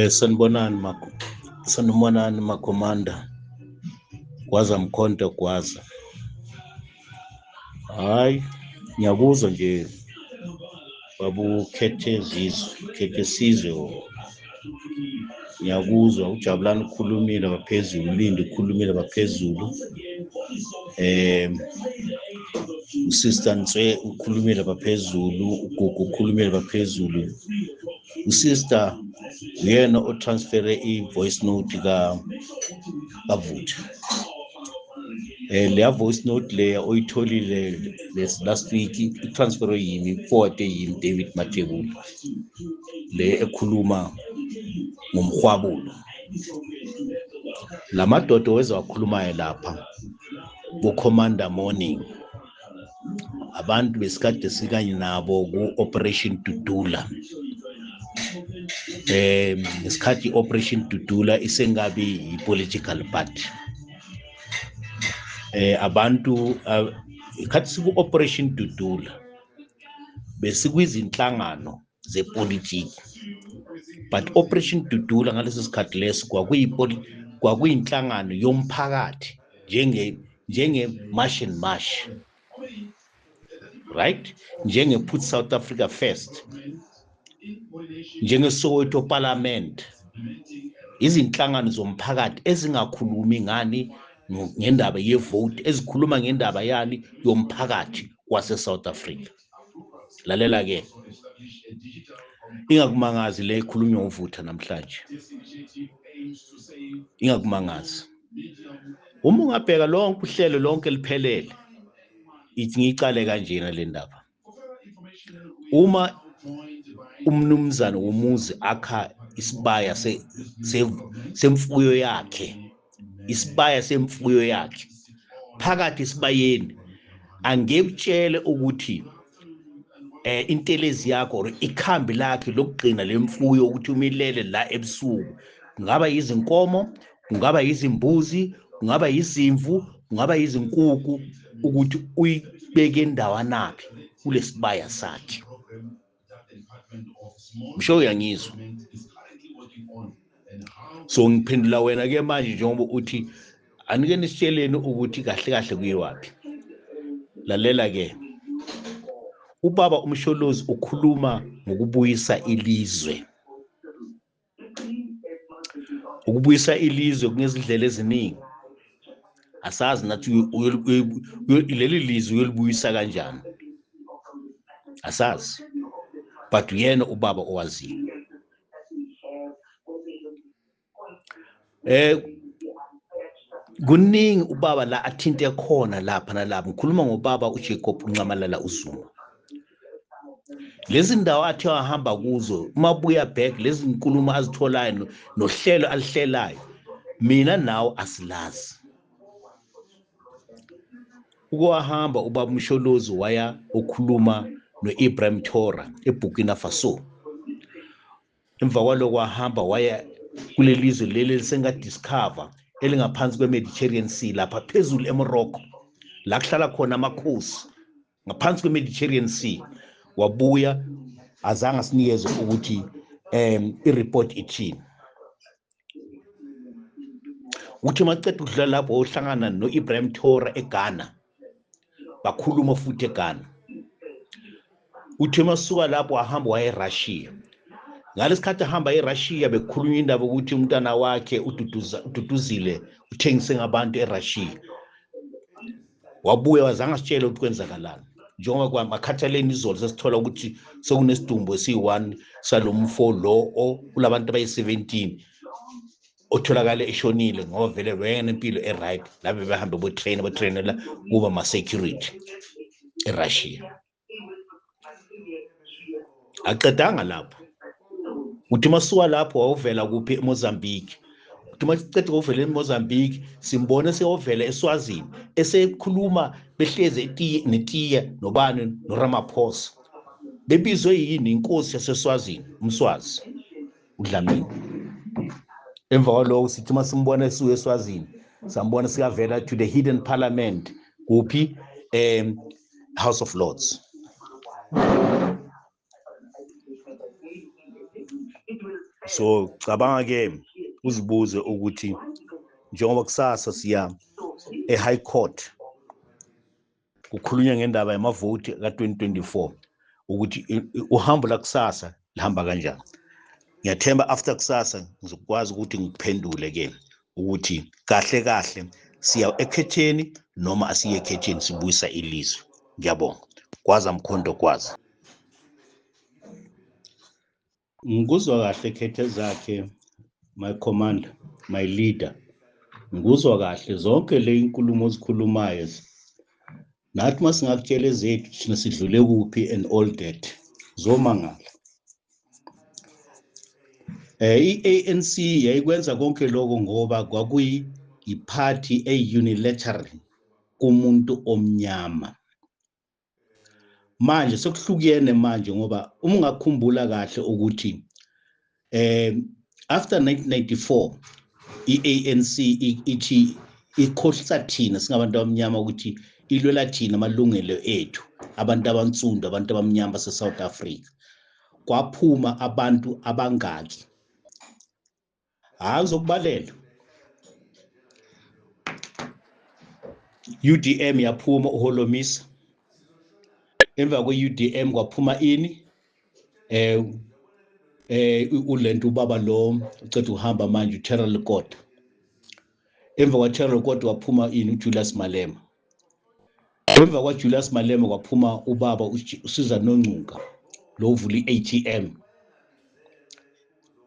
Sanibonani makho, sanibonani makhomanda. Gwaza Mkhonto gwaza. Hayi, ngiyakuzwa nje babukhethe zizwe, khethe sizwe. Ngiyakuzwa uJabulani ukhulumile baphezulu, uLindi ukhulumile baphezulu. uSister Ntswe ukhulumile baphezulu, uGugu ukhulumile baphezulu. USister uyena otransfere i-voice note kaVutha. Leya voice note leya oyitholile last week itransferwe yimi, forward yimi David Mathebula, le ekhuluma ngomhwabulo. Lamadoda owezawakhulumayo lapha bo-Commander Morning, abantu besikade sikanye nabo ku-Operation Dudula. Ngesikhathi i-Operation Dudula isengabi yi-political party. Abantu ikhathi siku-Operation Dudula besikwizinhlangano zepolitiki, but Operation Dudula ngaleso sikhathi leso kwakuyinhlangano yomphakathi njenge March and March, right? Njenge Put South Africa First, njenge Soweto Parliament, izinhlangano zomphakathi ezingakhulumi ngani ngendaba yevote, ezikhuluma ngendaba yani yomphakathi wase South Africa. Lalela ke, ingakumangazi le ikhulunywa uVutha namhlanje, ingakumangazi. Uma ungabheka lonke uhlelo lonke liphelele, ithi ngicale kanjena le ndaba. Uma umnumzane womuzi akha isibaya semfuyo yakhe, isibaya semfuyo yakhe phakathi esibayeni, angekutshele ukuthi intelezi yakho or ikhambi lakhe lokugcina lemfuyo ukuthi umilele la ebusuku, kungaba izinkomo, kungaba izimbuzi, kungaba izimvu, kungaba izinkukhu, ukuthi uyibeke endawanaphi kulesibaya sakhe. Msho uyangizwa? So ngiphendula wena ke manje njengoba uthi anike nisitsheleni ukuthi kahle kahle kuyiwaphi. Lalela ke, ubaba uMsholozi ukhuluma ngokubuyisa ilizwe. Ukubuyisa ilizwe kunezindlela eziningi. Asazi nathi leli lizwe uyolibuyisa kanjani, asazi, but uyena ubaba owaziyo. Kuningi ubaba la athinte khona lapha nalapha. Ngikhuluma ngobaba uJacob Nxamalala uZuma. Lezi ndawo athe wahamba kuzo, uma buya back, lezi nkulumo azitholayo nohlelo alihlelayo, mina nawe asilazi. Ukwahamba ubaba uMsholozi waya okhuluma no-Ibrahim Traoré eBurkina Faso. Emva kwaloko wahamba waya kulelizwe leli elisengadiscover elingaphansi kwe-Mediterranean Sea lapha phezulu eMorocco, la kuhlala khona amakhosi ngaphansi kwe-Mediterranean Sea. Wabuya azange asinikeze ukuthi i-report ithini. Uthi maqeda ukudlula lapho ohlangana no-Ibrahim Traoré eGhana, bakhuluma futhi eGhana. Uthi masuka lapho wahamba waya eRussia. Ngalesikhathi ahamba eRussia bekukhulunywa indaba ukuthi umntana wakhe uDuduzile uthengise ngabantu eRussia. Wabuya wazange asitshele ukuthi kwenzakalani. Njengoba kwamakhathaleni izolo sesithola ukuthi sekunesidumbu esiyi-1 salomfo lo kulabantu abayi-17 otholakale eshonile, ngoba vele wayenempilo e-right, laba behambe botrain, botrainela kuba ma-security eRussia. Aqedanga lapho, uthi masuka lapho wawuvela kuphi? eMozambique. Uthi masiqeda ukuvela eMozambique, simbone seyovela eSwazini esekhuluma behleze etiye netiye nobani noRamaphosa, bebizwe yini? Inkosi yaseSwazini uMswazi uDlamini. Emva kwaloko sithi masimbona esuka eSwazini, sambona sikavela to the hidden parliament kuphi? House of Lords. So cabanga ke uzibuze ukuthi njengoba kusasa siya e-High Court kukhulunywa ngendaba yamavoti ka-2024 ukuthi uhambo lakusasa lihamba kanjani. Ngiyathemba after kusasa ngizokwazi ukuthi ngiphendule ke ukuthi kahle kahle siya ekhetheni noma asiye ekhetheni, sibuyisa ilizwe. Ngiyabonga. Gwaza Mkhonto, gwaza. Ngikuzwa kahle khethe zakhe, my commander, my leader. Ngikuzwa kahle zonke le inkulumo ozikhulumayo. Nathi masingakutshela ezethu thina sidlule kuphi and all that, zomangala. I-ANC yayikwenza konke lokho ngoba kwakuyi iphathi e-unilateral kumuntu omnyama. Manje sekuhlukene manje, ngoba uma ungakhumbula kahle ukuthi after 1994 i-ANC ithi ikhohlisa thina singabantu abamnyama ukuthi ilwela thina amalungelo ethu, abantu abansundu, abantu abamnyama base-South Africa. Kwaphuma abantu abangaki? Hayi, uzokubalela. UDM yaphuma uHolomisa. Emva kwe-UDM kwaphuma ini? Ulento ubaba lo uceda uhamba manje, uTerrell Lekota. Emva kwaTerrell Lekota waphuma ini? uJulius Malema. Emva kwaJulius Malema kwaphuma ubaba uSusan Nongcuka lo uvula i-ATM.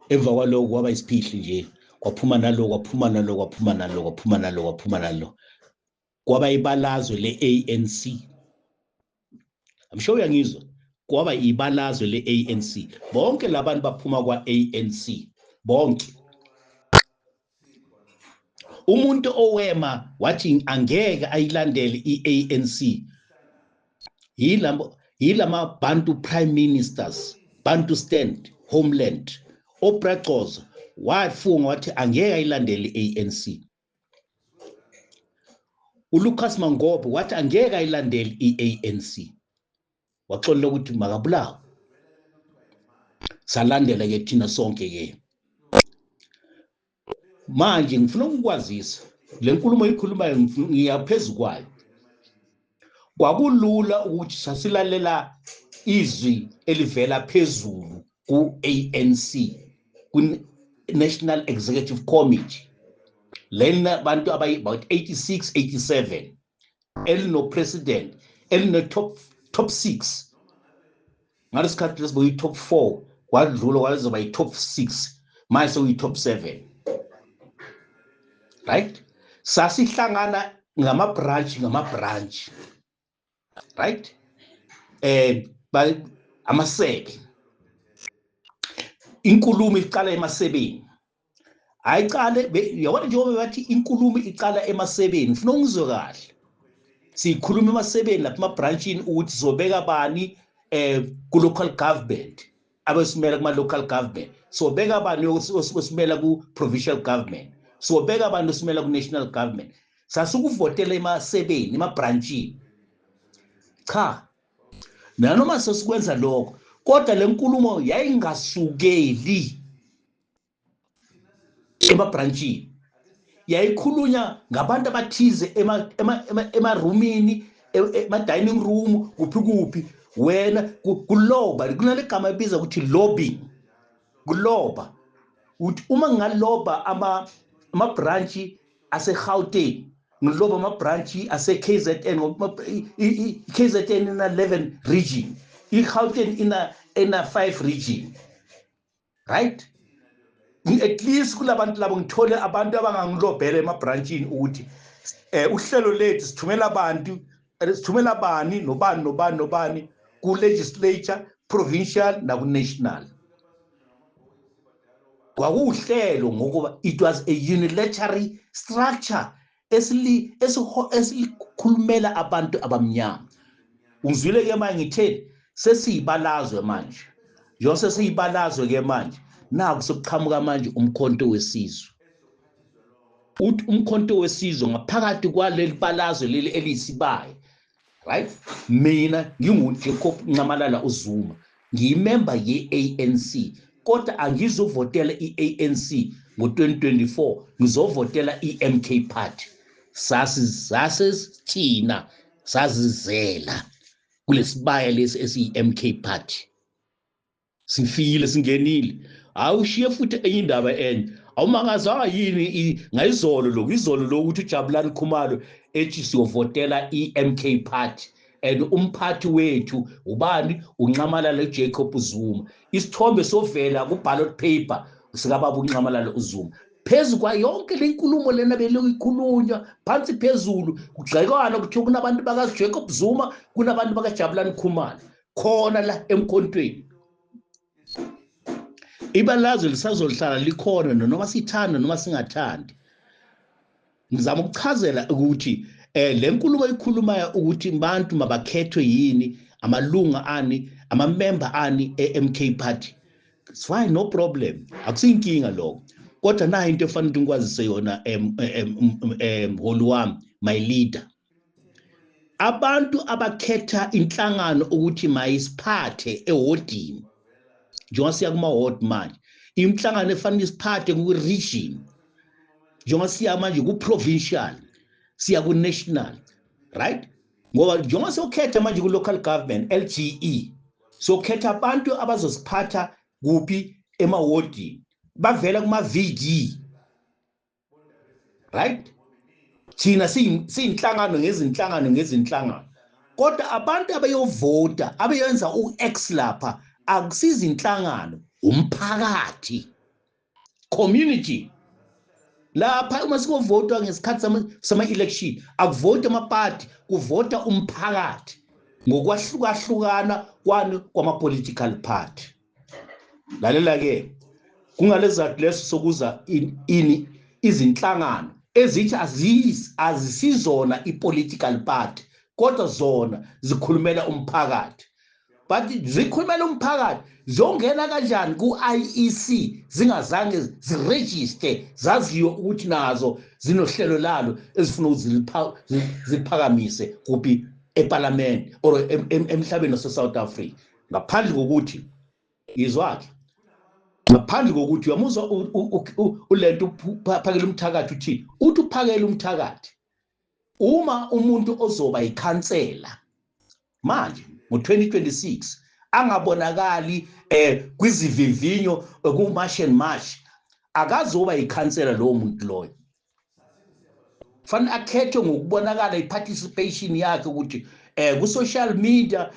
Emva kwaloko kwaba isiphihli nje, kwaphuma nalo, kwaphuma nalo, kwaphuma nalo, kwaphuma nalo, kwaphuma nalo. Kwaba ibalazwe le-ANC. I'm sure uyangizwa. Kwaba ibalazwe le-ANC. Bonke labantu baphuma kwa-ANC, bonke. Umuntu owema wathi angeke ayilandele i-ANC yilama Bantu Prime Ministers, Bantu Stand, Homeland. OBracoza wafunga wathi angeke ayilandele i-ANC. uLucas Mangope wathi angeke ayilandele i-ANC. Waxolela ukuthi makabulawe. Salandela ke thina sonke ke. Manje ngifuna ukukwazisa le nkulumo oyikhulumayo, ngiyaphezulu kwayo. Kwakulula ukuthi sasilalela izwi elivela phezulu ku-ANC, ku-National Executive Committee, lena bantu abayi about 86 87, elino president, elino top 6. Ngalesikhathi lesibo yi-top 4, kwadlula kwazoba yi-top 6, manje sekuyi-top 7, right? Sasihlangana ngama-branch, right? Amasebe, inkulumo iqala emasebeni, ayicale yabona, njengoba bathi inkulumo iqala emasebeni. Ngifuna ungizwe kahle, siyikhuluma emasebeni lapha emabranchini ukuthi sizobeka bani ku-local government, abesimela kuma-local government, sobeka bani osimela ku-provincial government, sobeka bani osimela ku-national government. Sasukuvotela emasebeni, emabranchini. Cha, nanoma sesikwenza lokho, kodwa le nkulumo yayingasukeli emabranchini, yayikhulunywa ngabantu abathize emarumini, ema-dining room, kuphi kuphi. Wena kuloba, kunale gama ebiza ukuthi lobbying, kuloba uthi uma ngingaloba ama-branch ase-Gauteng, ngiloba ama-branch ase-KZN, ngoba i-KZN ina 11 region, i-Gauteng ina 5 region, right? At least kulabantu labo ngithole abantu abangangilobhela emabranchini ukuthi uhlelo lethu sithumela abantu, sithumela bani nobani nobani nobani ku legislature, provincial naku national. Kwakuwuhlelo ngokuba it was a unilateral structure esilikhulumela abantu abamnyama. Ungizwile ke manje ngitheni? Sesiyibalazwe manje, njengoba sesiyibalazwe ke manje, naku sekuqhamuka manje umkhonto wesizwe. Uthi umkhonto wesizwe ngaphakathi kwaleli balazwe leli eliyisibaya, right? Mina nginguJacob Nxamalala uZuma, ngiyimember ye-ANC, Kodwa angizovotela i-ANC ngo-2024, ngizovotela i-MK Party. Sasithina sazizela kulesibaya lesi esiyi-MK Party. Sifikile, singenile. Awushiye futhi enye indaba enye. Awumangazwanga yini ngayizolo lokhu, izolo lokuthi uJabulani Khumalo ethi siyovotela i-MK Party, and umphathi wethu ubani? UNxamalala Jacob Zuma. Isithombe sovela ku-ballot paper sikababa uNxamalala uZuma. Phezu kwa yonke le nkulumo lena belokukhulunywa phansi phezulu, kugxekwana kuthiwa kunabantu baka-Jacob Zuma, kunabantu bakaJabulani Khumalo khona la emkhontweni. Ibalazwe lisazohlala likhona noma sithanda noma singathandi. Ngizama ukuchazela ukuthi le nkulumo ikhulumayo ukuthi abantu mabakhethwe yini, amalunga ani, amamember ani e-MK Party, it's fine, no problem, akusiyinkinga lokho. Kodwa nayo into efanele ukuthi ngikwazise yona, mholi wami, my leader, abantu abakhetha inhlangano ukuthi mayisiphathe ewodini, njengoba siya kuma-ward manje, inhlangano efanele isiphathe ku-region, njengoba siya manje ku-provincial, siya ku-national, right? Ngoba njengoba siyokhetha manje ku-local government, LGE, siyokhetha abantu abazosiphatha kuphi? Emawodini, bavela kuma-VD, right? Thina siyinhlangano ngezinhlangano ngezinhlangano, kodwa abantu abayovota, abayenza u-X lapha, akusizinhlangano, umphakathi, community. Lapha uma sikovotwa ngesikhathi sama-election, akuvoti amapati, kuvota umphakathi ngokwahlukahlukana kwani kwama-political party. Lalela-ke, kungalezathu leso sokuza ini izinhlangano ezithi azisizona i-political party, kodwa zona zikhulumela umphakathi. But zikhulumela umphakathi, ziyongena kanjani ku-IEC zingazange ziregister, zaziwe ukuthi nazo zinohlelo lalo ezifuna ukuthi ziphakamise kuphi eParliament or emhlabeni wase-South Africa? Ngaphandle kokuthi izwakhe, ngaphandle kokuthi uyamuzwa ulento uphakela umthakathi, uthini? Uthi uphakela umthakathi, uma umuntu ozoba yikhansela manje ngo-2026 angabonakali kwizivivinyo ku-March and March, akazoba yikhansela lowo muntu loyo. Fanele akhethwe ngokubonakala i-participation yakhe ukuthi ku-social media,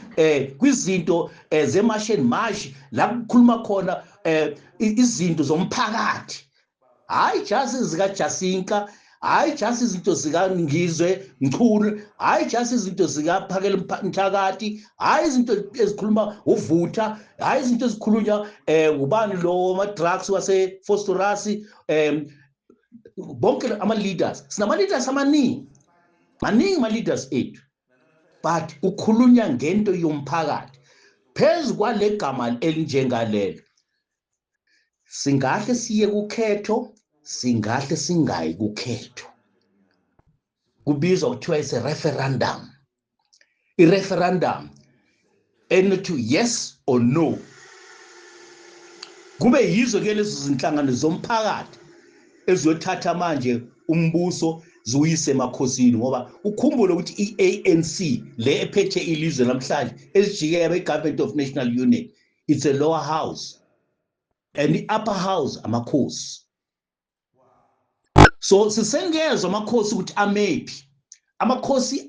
kwizinto ze-March and March, la kukhuluma khona izinto zomphakathi, hayi just zikaJacinta, hayi just izinto zikaNgizwe Mchunu, hayi just izinto zikaPhakela Mthakathi, hayi izinto ezikhuluma uvutha, hayi izinto ezikhulunywa ubani lo ama-drugs wase-Vosloorus. Bonke ama-leaders, sinama-leaders amaningi, maningi ama-leaders ethu, but kukhulunywa ngento yomphakathi. Phezu kwale gama elinjengalelo, singahle siye kukhetho, singahle singayi kukhetho, kubizwa kuthiwa is a referendum. I-referendum enothi yes or no, kube yizo ke lezo zinhlangano zomphakathi eziyothatha manje umbuso ziwuyise emakhosini. Ngoba ukhumbule ukuthi i-ANC le ephethe ilizwe namhlanje, esijike yabe government of national unity, it's a lower house, and i-upper house amakhosi. So sisengezwa amakhosi ukuthi amephi. Amakhosi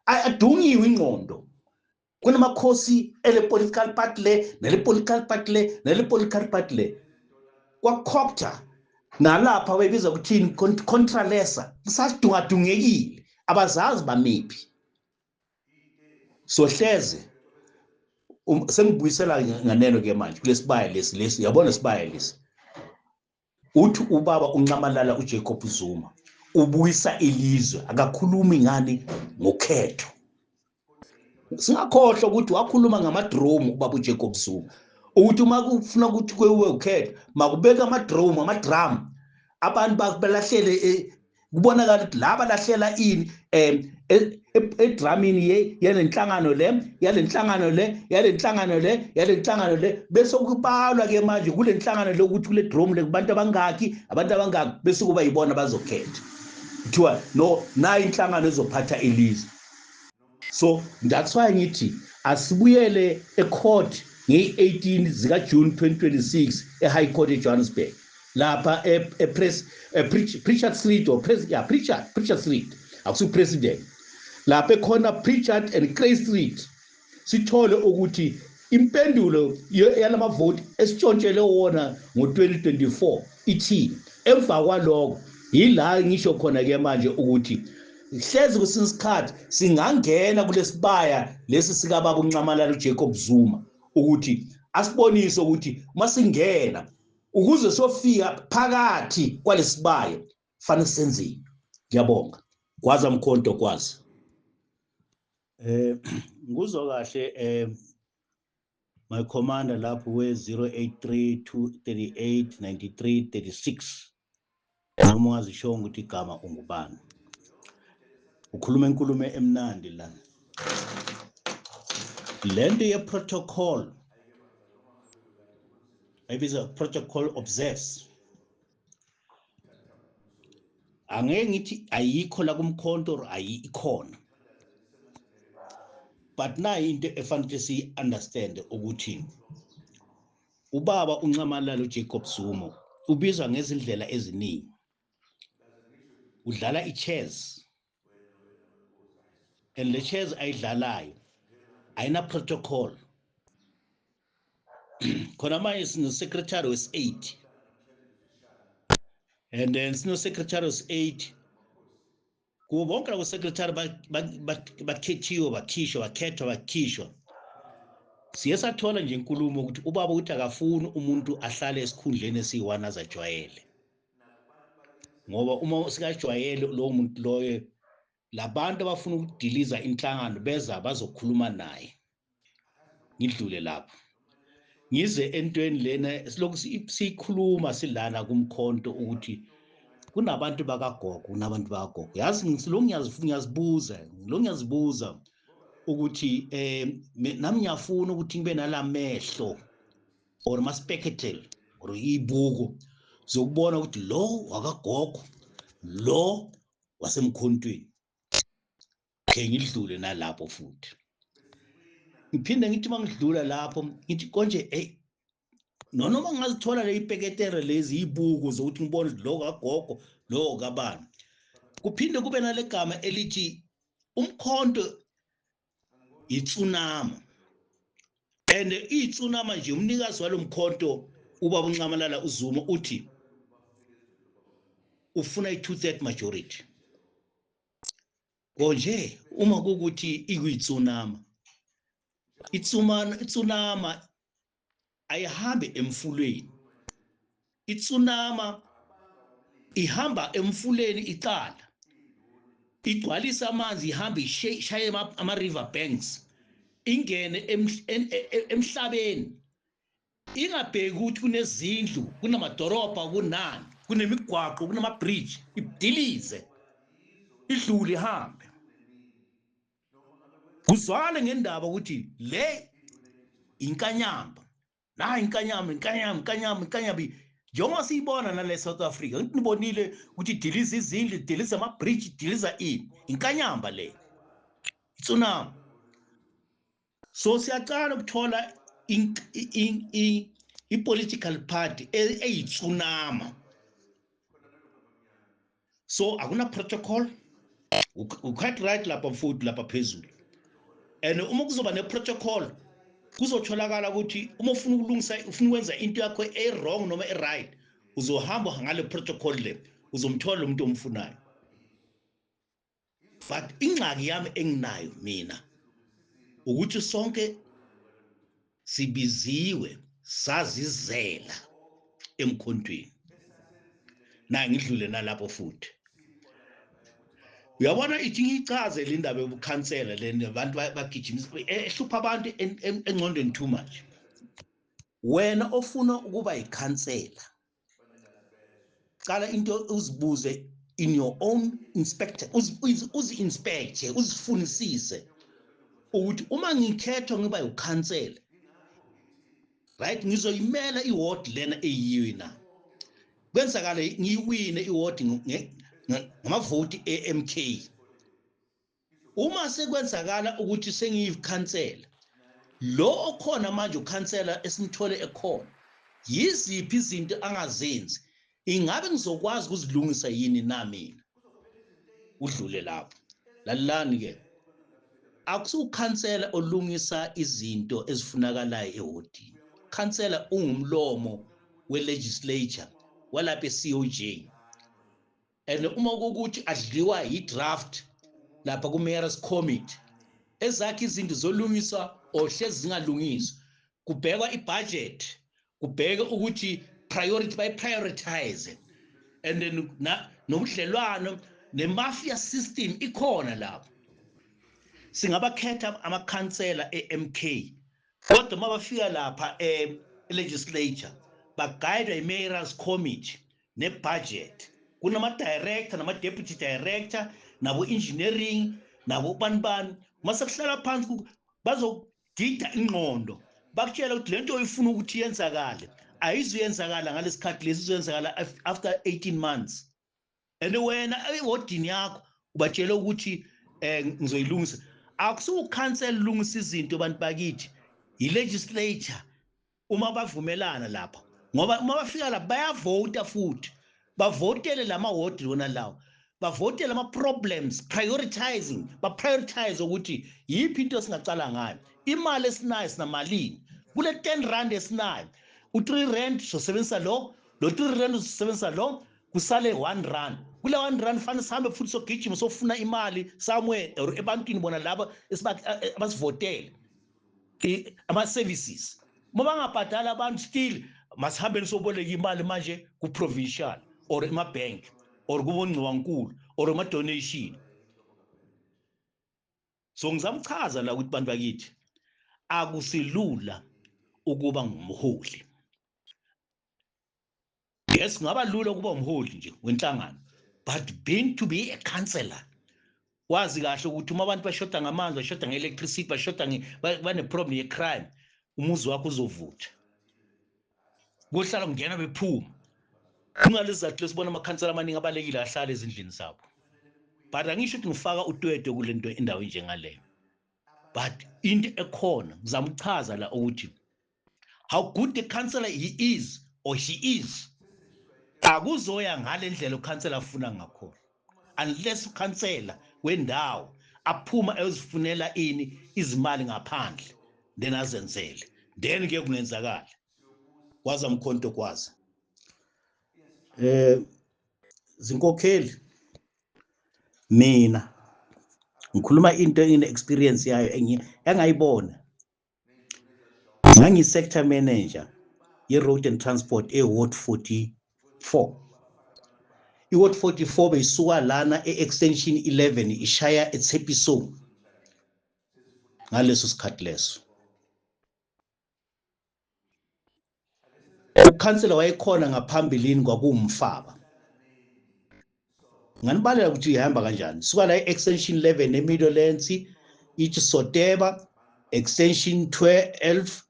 adungiwe ingqondo. Kunamakhosi ele political party le, nele political party le, nele political party le, kwaCogta nalapha bebiza ukuthini, Contralesa, kusadungadungekile, abazazi bamephi. So hleze sengibuyisela nganeno ke manje kulesibaya lesi, uyabona sibaya lesi, uthi ubaba uNxamalala uJacob Zuma ubuyisa ilizwe, akakhulumi ngani? Ngokhetho. Singakhohlwa ukuthi wakhuluma ngama-drone ubaba uJacob Zuma, ukuthi uma kufuna ukuthi kwewe ukhetho, makubeke ama-drone, ama-drum, abantu balahlele, kubonakala ukuthi la balahlela ini. edramini yalenhlangano le, yalenhlangano le, yalenhlangano le, yalenhlangano le, bese kubalwa ke manje kule nhlangano le ukuthi kule drum le kubantu abangaki, abantu abangaki, bese kuba yibona bazokhetha. Kuthiwa no, nayi inhlangano ezophatha ilizwe. So that's why ngithi asibuyele ecourt ngeyi-18 zika June 2026 eHigh Court eJohannesburg, lapha ePress Pritchard Street or Press, yeah, Pritchard Street, akusu president, lapha ekhona Pritchard and Clay Street, sithole ukuthi impendulo yalamavoti esitshontshele wona ngo-2024 ithini. Emva kwaloko yila ngisho khona ke manje ukuthi hlezi kwesinye isikhathi singangena kulesibaya lesi sikababa uNxamalala uJacob Zuma, ukuthi asibonise ukuthi masingena ukuze sofika phakathi kwalesibaya fanele senzeni. Ngiyabonga. Gwaza Mkhonto, gwaza. Nguzwa kahle my commander lapho we 083 238 93 36, noma ungazishongo ukuthi igama ungubani. Ukhuluma inkulumo emnandi lana. Lento ye protocol ayibiza protocol observes, angeke ngithi ayikho la kuMkhonto, ayikhona, but nayi into efanele siyi understand ukuthi ubaba uNxamalala uJacob Zuma ubizwa ngezindlela eziningi. Udlala i-chess, and le chess ayidlalayo ayina protocol. Khona manje sino secretary wes-8, and then sino secretary wes-8 kubo bonke labo secretary bakhethiwe, bakhishwa, bakhethwa, bakhishwa. Siye sathola nje inkulumo ukuthi ubaba uthi akafuni umuntu ahlale esikhundleni esiyi-1 azajwayele, ngoba uma sikajwayele lowo muntu loyo, labantu abafuna ukudiliza inhlangano beza bazokhuluma naye. Ngidlule lapho ngize entweni lena silokhu siyikhuluma silana kuMkhonto ukuthi kunabantu bakagogo, kunabantu bakagogo. Yazi ngilokhu ngiyazibuza, ngilokhu ngiyazibuza ukuthi nami ngiyafuna ukuthi ngibe nalamehlo or ma-spectacle or ibuko zokubona ukuthi lo wakagogo, lo wasemkhontweni. Ke ngidlule nalapho futhi ngiphinde ngithi mangidlula lapho ngithi konje hey, noma ngingazithola le ipeketere lezi ibuko zokuthi ngibone lo kagogo lo kabani. Kuphinde kube nalegama elithi umkhonto itsunama, and itsunama nje umnikazi walomkhonto ubaba uNxamalala uZuma uthi ufuna i-2/3 majority. Konje uma kukuthi ikuyitsunama, itsunama ayihambi emfuleni, itsunama ihamba emfuleni icala igcwalisa amanzi, ihambe ishaye ama-river banks, ingene emhlabeni, ingabheki ukuthi kunezindlu, kunamadorobha, kunani, kunemigwaqo, kunama-bridge, ibudilize idlule ihambe. Kuzwakale ngendaba ukuthi le inkanyamba, la inkanyamba, inkanyamba, inkanyamba, inkanyamba, njengoba siyibona nale South Africa, ngithi nibonile ukuthi idiliza izindlu, idiliza ama-bridge, idiliza ini, inkanyamba le, itsunami. So siyaqala ukuthola i-political party eyitsunama. So akuna protocol, u-quite right lapha mfowethu lapha phezulu. And uma kuzoba ne-protocol kuzotholakala ukuthi uma ufuna ukulungisa, ufuna ukwenza into yakho e-wrong noma e-right, uzohamba ngale protocol le, uzomthola umuntu omfunayo. But ingxaki yami enginayo mina ukuthi sonke sibiziwe sazizela emkhontweni. Na ngidlule nalapho futhi. Uyabona ithi ngiyichaze le ndaba yobukhansela le, abantu bagijimisa ehlupha abantu engqondweni too much. Wena ofuna ukuba yikhansela, cala into uzibuze in your own inspector, uzi-inspecte, uzifunisise ukuthi uma ngikhethwa ngiba ukhansela, right, ngizoyimela iward lena eyiyo na. Kwenzakala ngiyiwine iward ngamavoti e-MK. Uma sekwenzakala ukuthi sengiyikhansela, lo okhona manje ukhansela esimthole ekhona, yiziphi izinto angazenzi, ingabe ngizokwazi ukuzilungisa yini na mina? Udlule lapho. Lalelani ke, akusiwukhansela olungisa izinto ezifunakalayo ehodini. Khansela ungumlomo we-legislature walapha e-COJ, and uma kuwukuthi adliwa yi-draft lapha ku-mayor's committee, ezakhe izinto zolungiswa or hlezi zingalungiswa, kubhekwa i-budget, kubheke ukuthi priority, bayi-prioritize, and then nobudlelwano ne-mafia system ikhona lapho. Singabakhetha amakhansela e-MK, kodwa uma bafika lapha e-legislature bagayidwa i-mayor's committee ne-budget. Kunama-director nama-deputy director, nabo-engineering, nabo bani bani. Mase kuhlala phansi bazogida ingqondo, bakutshela ukuthi lento oyifuna ukuthi yenzakale ayizuyenzakala ngalesikhathi lesi, izoyenzakala after 18 months, and wena ewodini yakho ubatshele ukuthi ngizoyilungisa. Akusiwukhansela ulungisa izinto, bantu bakithi, i-legislature uma bavumelana lapha, ngoba uma bafika lapha bayavota, futhi bavotele lama ward wona lawo, bavotele ama-problems, prioritizing, ba-prioritize ukuthi yiphi into esingacala ngayo, imali esinayo sinamalini, kule 10 rand esinayo, u-3 rand sizosebenzisa lo, lo 3 rand uzosebenzisa lo, kusale 1 rand. Kule 1 rand fanele sihambe futhi sogijima sofuna imali somewhere or ebantwini bona laba abasivotele ama-services. Uma bangabhadali abantu, still masihambeni soboleka imali manje ku-provincial or ema-bank or kubongxiwankulu or ema-donation. So ngizamchaza la ukuthi, bantu bakithi, akusilula ukuba ngumholi. Yes, kungaba lula ukuba umholi nje wenhlangano, but being to be a councillor, wazi kahle ukuthi uma abantu bashoda ngamanzi, bashoda nge-electricity, bashoda bane-problem ye-crime, umuzi wakho uzovutha, kuhlala kungena bephuma. Kungalezi zathu lesibona amakhansela amaningi abalekile, ahlala ezindlini zabo. But angisho ukuthi ngifaka utwetwe kule nto, indawo enjengaleyo, but into ekhona ngizama ukuchaza la ukuthi how good the councillor he is or she is akuzoya ngale ndlela ukhansela afuna ngakhona, unless ukhansela wendawo aphuma eyozifunela ini izimali ngaphandle, then azenzele, then ke kungenzakala. Kwaza mkhonto, kwaza zinkokheli. Mina ngikhuluma into engine experience yayo, engayibona. Ngangi-sector manager ye-road and transport e-ward 44. I-ward 44 beyisuka lana e-extension 11 ishaya eTshepisong ngaleso sikhathi leso. Ukhansela wayekhona ngaphambilini kwakuwumfaba. Nganibalela ukuthi ihamba kanjani. Suka la e-extension 11 eMidlands, ithi Soteba, extension 12,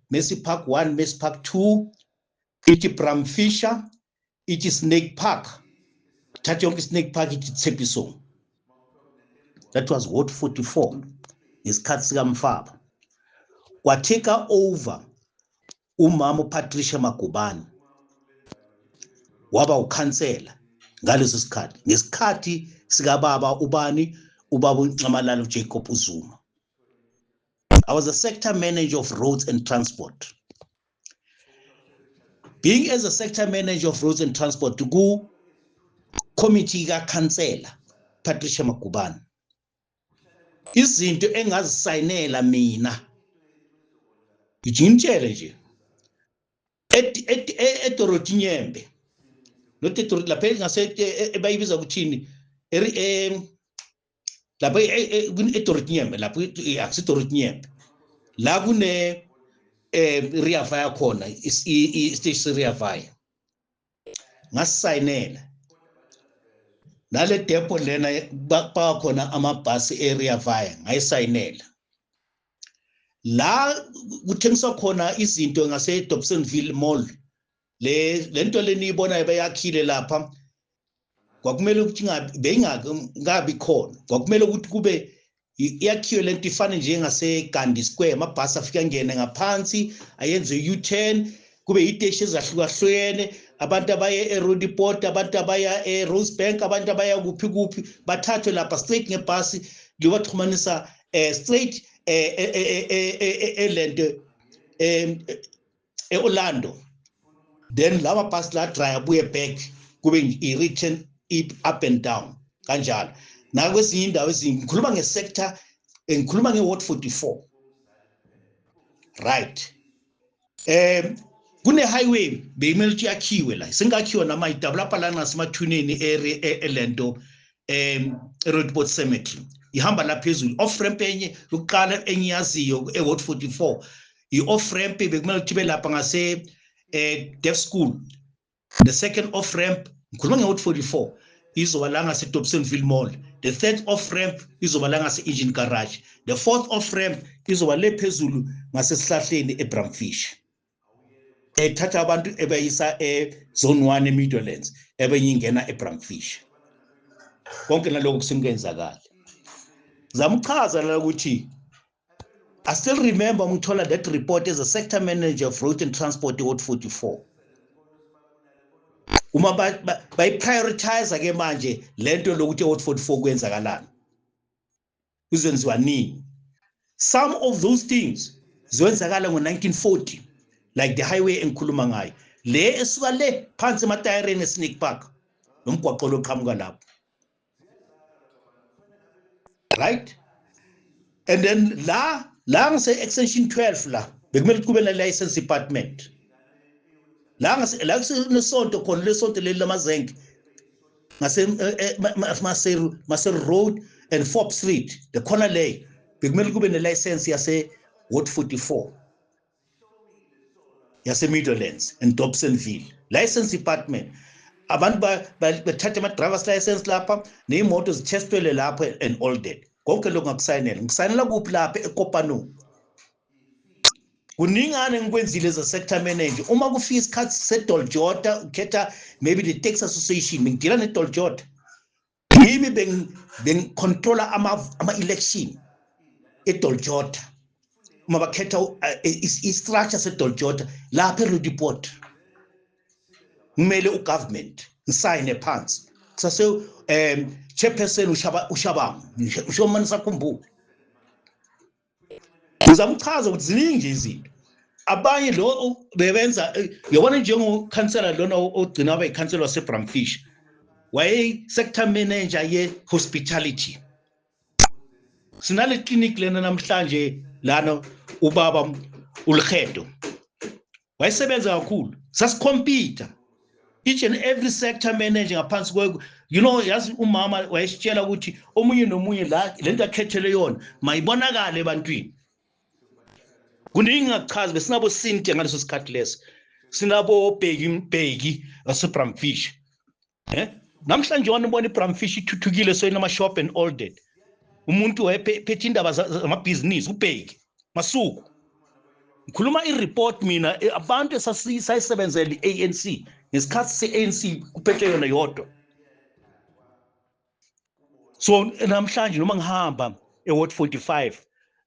Mercy Park 1, Mercy Park 2, ithi Bram Fischer, ithi Snake Park, thatha yonke Snake Park, ithi Tshepisong. That was ward 44 ngesikhathi sikamfaba. Kwa-take over umama uPatricia Magubane, waba ukhansela ngaleso sikhathi, ngesikhathi sikababa ubani, ubaba uNxamalala uJacob uZuma. I was a sector manager of roads and transport. Being as a sector manager of roads and transport ku committee ka-councillor Patricia Magubane, izinto engazisayinela mina, ngithi ngimtshele nje, eDorothy Nyembe, not eDorothy, lapha ngase bayibiza ukuthini, lapha eDorothy Nyembe, lapho akusiDorothy Nyembe, la kune Rea Vaya khona, isiteshi seRea Vaya, ngasayinela. Nale depo lena bakhona amabhasi area via ngayisayinela. La kuthengiswa khona izinto ngase Dobsonville Mall, le lento leniyibonayo bayakhile lapha, kwakumele ukuthi beyingabi khona, kwakumele ukuthi kube iyakhiwe lento ifane njengase Gandhi Square, amabhasi afika ngene ngaphansi ayenze U-turn, kube iteshi ezahlukahlukene, abantu abaye eRoodepoort, abantu abaya eRosebank, abantu abaya kuphi kuphi, bathathwe lapha straight ngebhasi liyobaxhumanisa straight elento eOrlando. Then lama bhasi la dry abuye back, kube i-return up and down kanjalo. Nakwezinye indawo ezinye, ngikhuluma nge-sector, ngikhuluma nge-ward 44, right? Kune highway beyimele ukuthi yakhiwe la, singakhiwa nama idabula la ngasemathuneni elento eRoodepoort Cemetery, ihamba la phezulu, off ramp enye yokuqala engiyaziyo eWard 44, i-off ramp bekumele ukuthi ibe lapha ngase Deaf School. The second off ramp, ngikhuluma nge-ward 44, izoba la ngase Dobsonville Mall. The third off ramp izoba la ngase Engine Garage. The fourth off ramp izoba le phezulu ngasesihlahleni eBramfish, ethatha abantu ebayisa e-zone 1 eMidlands, ebenye ingena eBramfish. Konke nalokho kusengenzakala. Zama ukuchaza la ukuthi I still remember ngithola that report as a sector manager of road and transport e-ward 44. Uma bayi-prioritize ke manje lento lokuthi e-ward 44 kwenzakalani, kuzenziwa nini. Some of those things ziwenzakala ngo-1940, like the highway engikhuluma ngayo le esuka le phansi ematayareni eSnake Park, nomgwaqo loqhamuka lapho, right? And then la ngise extension 12 la bekumele kube na license department la ngase la kunesonto khona, lesonto leli lamazenke ngase Maseru Road and Forbes Street, the corner lay, bekumele kube ne license yase Ward 44 yase Midlands and Dobsonville license department. Abantu bathatha ama driver's license lapha, neyimoto zithestwele lapha and all that. Konke lokho ngakusayinela. Ngisayinela kuphi? Lapha eKopanong. Kuningane engikwenzile as a sector manager. Uma kufika isikhathi seDoljota, ukhetha maybe the tax association, ngidila neDoljota, yimi bengicontrola ama-election eDoljota. Uma bakhetha i-structure seDoljota lapha eRoodepoort, kumele ugovernment ngisayine phansi kusase chairperson uShabang, ushomani sakhumbule. Ngizama ukuchaza ukuthi ziningi nje izinto abanye lo bebenza. Yabona, njengokhansela lona ogcina waba yikhansela waseBramfish, waye sector manager ye hospitality. Sinale clinic lena namhlanje lana, ubaba uLegeto wayesebenza kakhulu. Sasicompete each and every sector manager ngaphansi kwe yazi umama wayesitshela ukuthi omunye nomunye la lento akhethele yona mayibonakale ebantwini. Kuningi ngakuchaza. Besinabo Cynthia ngaleso sikhathi leso, sinabo Bheki Mbheki waseBramfish. Namhlanje wena ubona iBramfish ithuthukile, so inama shop and all that. Umuntu wayephethe indaba zamabhizinisi, uBheki Masuku. Ngikhuluma i-report mina, abantu esasayisebenzela i-ANC ngesikhathi se-ANC kuphethe yona yodwa. So namhlanje noma ngihamba eWard 45,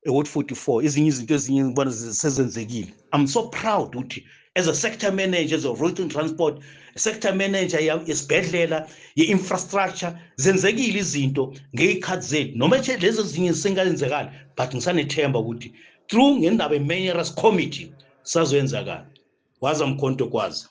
eWard 44, ezinye izinto ezinye ngibona sezenzekile. I'm so proud ukuthi as a sector manager, as a road and transport sector manager yesibhedlela, ye-infrastructure, zenzekile izinto ngey'khathi zethu, noma nje lezo zinye zisengenzekali, but ngisanethemba ukuthi through ngendaba ye-mayors committee sazoyenzakala. Waza Mkhonto, kwaza.